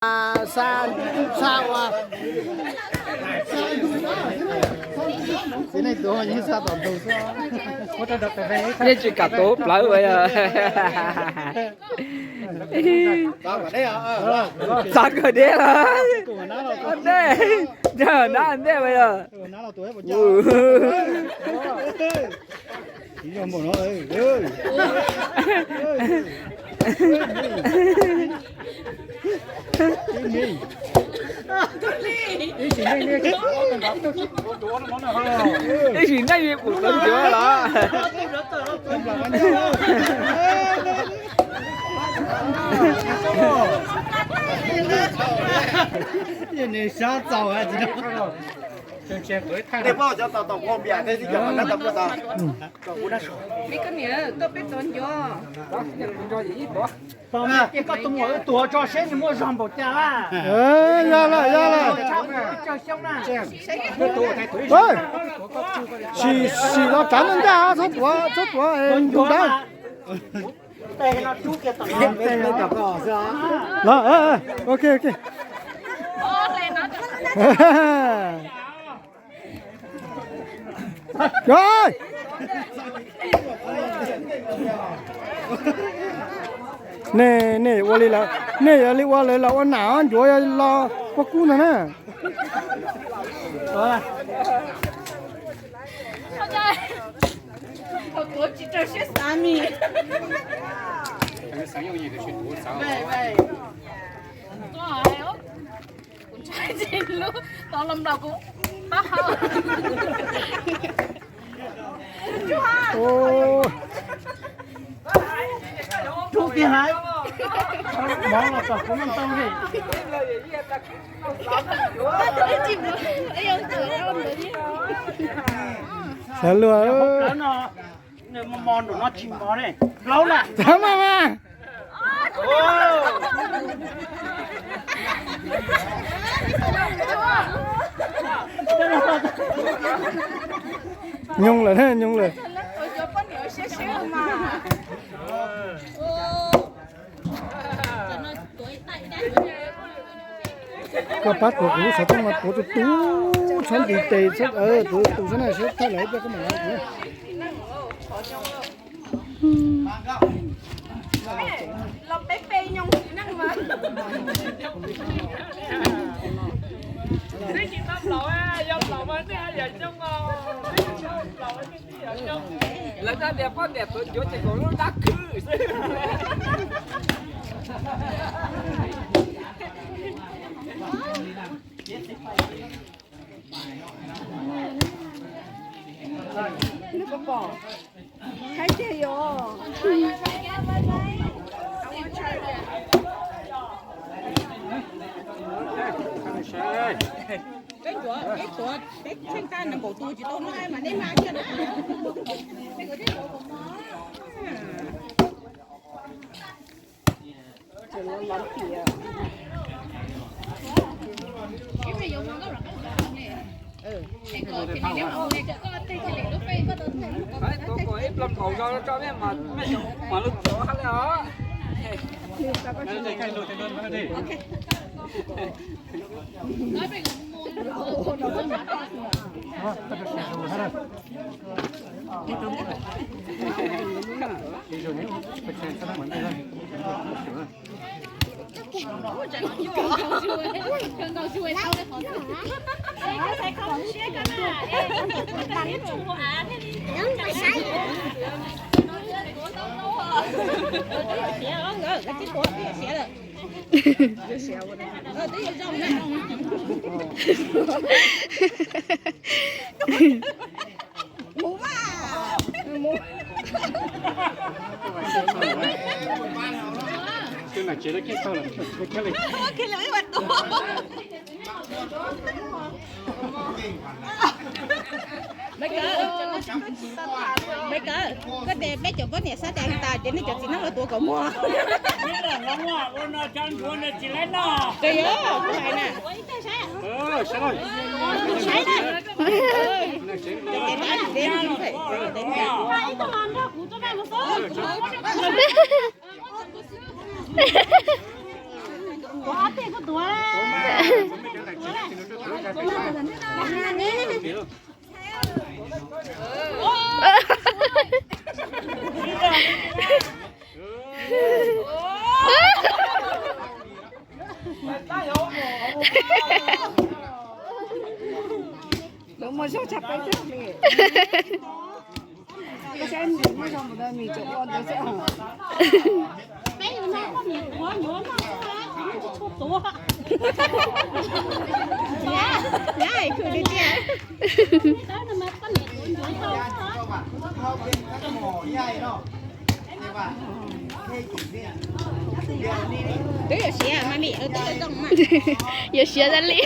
Xa, xa ua. Nej tsis kam tuav plawv ua yog. Txav kawg deb lawm. Deb, nab ntej ua yog. Ib sim neej li pum tau ncuav los. Sab txaus. Koj tus muam wb tuav tso seb nws muaj zog npaum cas. Yog lawm, yog lawm. Sim, sim los tsav ntawm ncaj, txhob tuav, txhob tuav ntug dawb. Los, ok, ok. Nej, nej ua li lawv, nej yog li ua lawv los ua nam ncuav los pob kub ntag na. Rub kiag hais. Mov los kom kuv muaj ntau li. Sawv luag. Mos mos nraum no tsis mov ne. Laub na. Txav mas mas. Nyoog lawm, nyoog lawm. Koj pab tuav kuv lub xov tooj mas tuav tus tub txhob nqis tes, tuav tus xwb na, seb thawj lawv ib pliag koj mam los kuv. Lawv hais tias poj niam tuav ncuav ces kom lub dab khwb xwb. Peb ncuav, peb tuav, peb tsheej tag nees nkaum tus tsis tau noj mas neb mag kiag na. Ib pliag npaum zog tso mej, mej mam lug tuav hab le os. Maiv Kawm, koj tias peb cov poj niam xav tias tas ces nej cov txiv neej los tuav kom muag. Ces yog kuv hais na. Lawv muaj zog tshaj peb thiab li. Koj saib muaj zog mus ntawd mis tseem ua ntawd xwb. Twb yuav siav mas li, twb yuav zoo mas. Yuav siav tas li.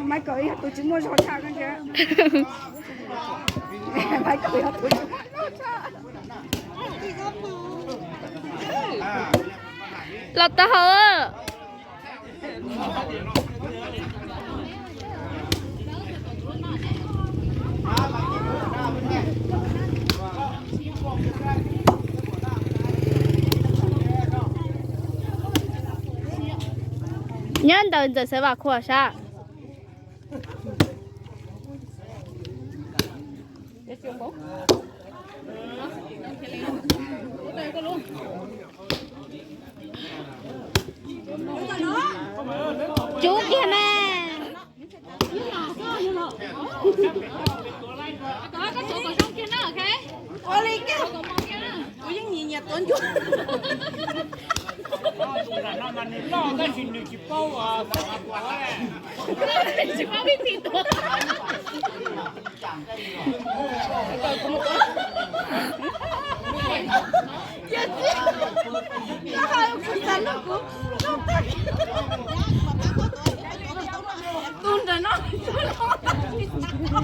Maiv Kawm yog tus tsis muaj zog tshaj no ces. Maiv Kawm yog tus tsis muaj zog tshaj. Los tau hauv. Nyob ntawm Ntxawm Xaiv Vam Khuam sab. Cub kiag na. Ua li kiag. Kuv yeej nyiam nyiam tuav ncuav. Tus nram no mas nws loj tab sis nws tsis paub, tsis paub vib thi tuav. Yog txiv, koj hais kuv xav nug kuv tus ntawm no, tus no.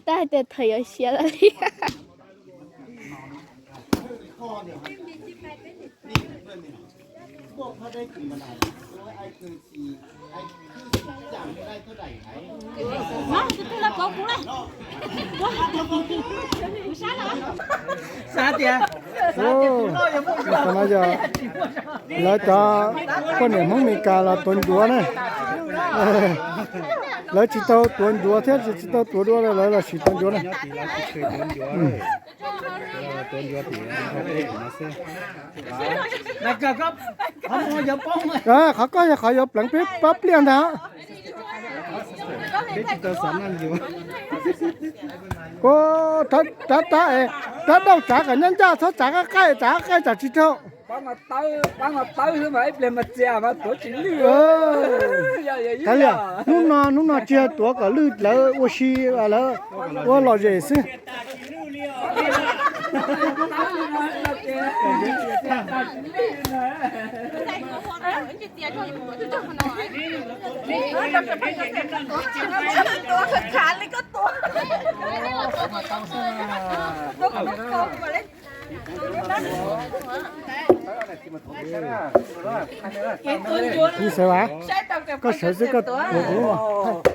Tab hais tias thaum yuav siav lawm li. Xav tias, xav tias tus no yog muaj zog, lawv cov poj niam Hmoob Mes Kas los tuav ncuav na. Lawv tsis tau tuav ncuav thiab tsis tau tuav duav, lawv los sis tuav ncuav na. Qhov koj yog qhov yuav pleev peb pab pliaj ntag. Rab, rab, rab dauj tsav kom ncaj ncaj, txhob tsav qab qaij, tsav qab qaij tsam tsis raug. Hnub no, hnub no tsis yog tuav kom lwj lawv ua si, lawv ua lom zem xwb. Ib sawv vas, koj sawv xwb koj tuav kuv.